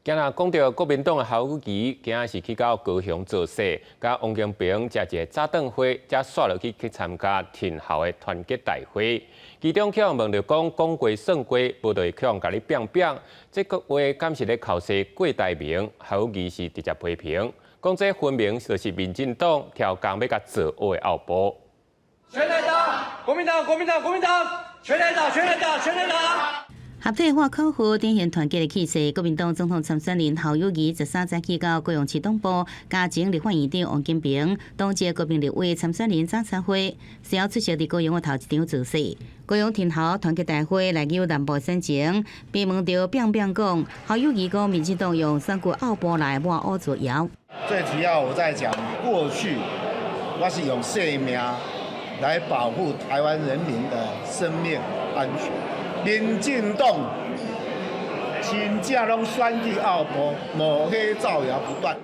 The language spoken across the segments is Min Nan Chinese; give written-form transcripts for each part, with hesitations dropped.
今仔講著國民黨的侯友宜，今仔是去到高雄造勢，佮王金平食一个早頓會，才紲落去去參加挺侯的團結大會。其中去予問著講講過算過，無就會去予共你變變。這個話敢是咧剾洗郭台銘？侯友宜是直接批評，講這分明就是民進黨刁工欲共做烏的後部。全來打，國民黨，國民黨，國民黨，全來打，全來打，全來打。合體喊口號，展現團結的氣勢。國民黨總統參選人侯友宜13早去到高雄市東部，佮前立法院長王金平，黨籍國民立委參選人早餐會，隨後出席佇高雄的頭一場造勢。高雄挺侯團結大會來有南部選情，被問著變變講，侯友宜講民進黨用選舉奧步來抹烏造謠。最主要我在講過去，我是用性命來保護台灣人民的生命安全。民進黨真正攏選舉奧步，抹黑造謠不斷。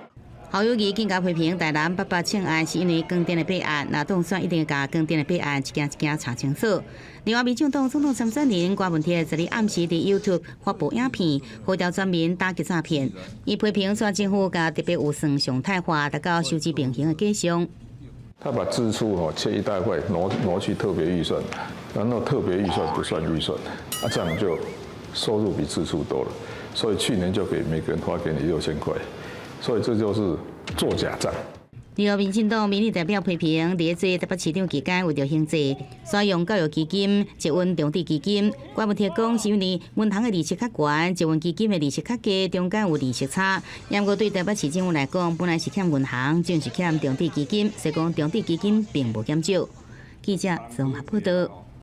侯友宜更加批評台南八八槍案是因為光電的弊案，若當選一定共光電的弊案一件一件查清楚。另外，民進黨總統參選人郭文鐵昨日暗時佇 YouTube 發布影片，號召全民打擊詐騙。伊批評蔡政府共特別預算常態化，達到收支平衡的假象。他把支出吼切一大塊挪挪去特別預算，然後特別預算不算預算，啊，這樣就收入比支出多了，所以去年就給每個人發給你6000塊，所以這就是做假賬。另外，民進黨民意代表批評，佇做台北市長期間為著興濟，使用教育基金、捷運重置基金。郭文鐵講，是因為銀行的利息較懸，捷運基金的利息較低，中間有利息差。不過對台北市政府來講，本來是欠銀行，正是欠重置基金，所以講重置基金並無減少。記者綜合報道。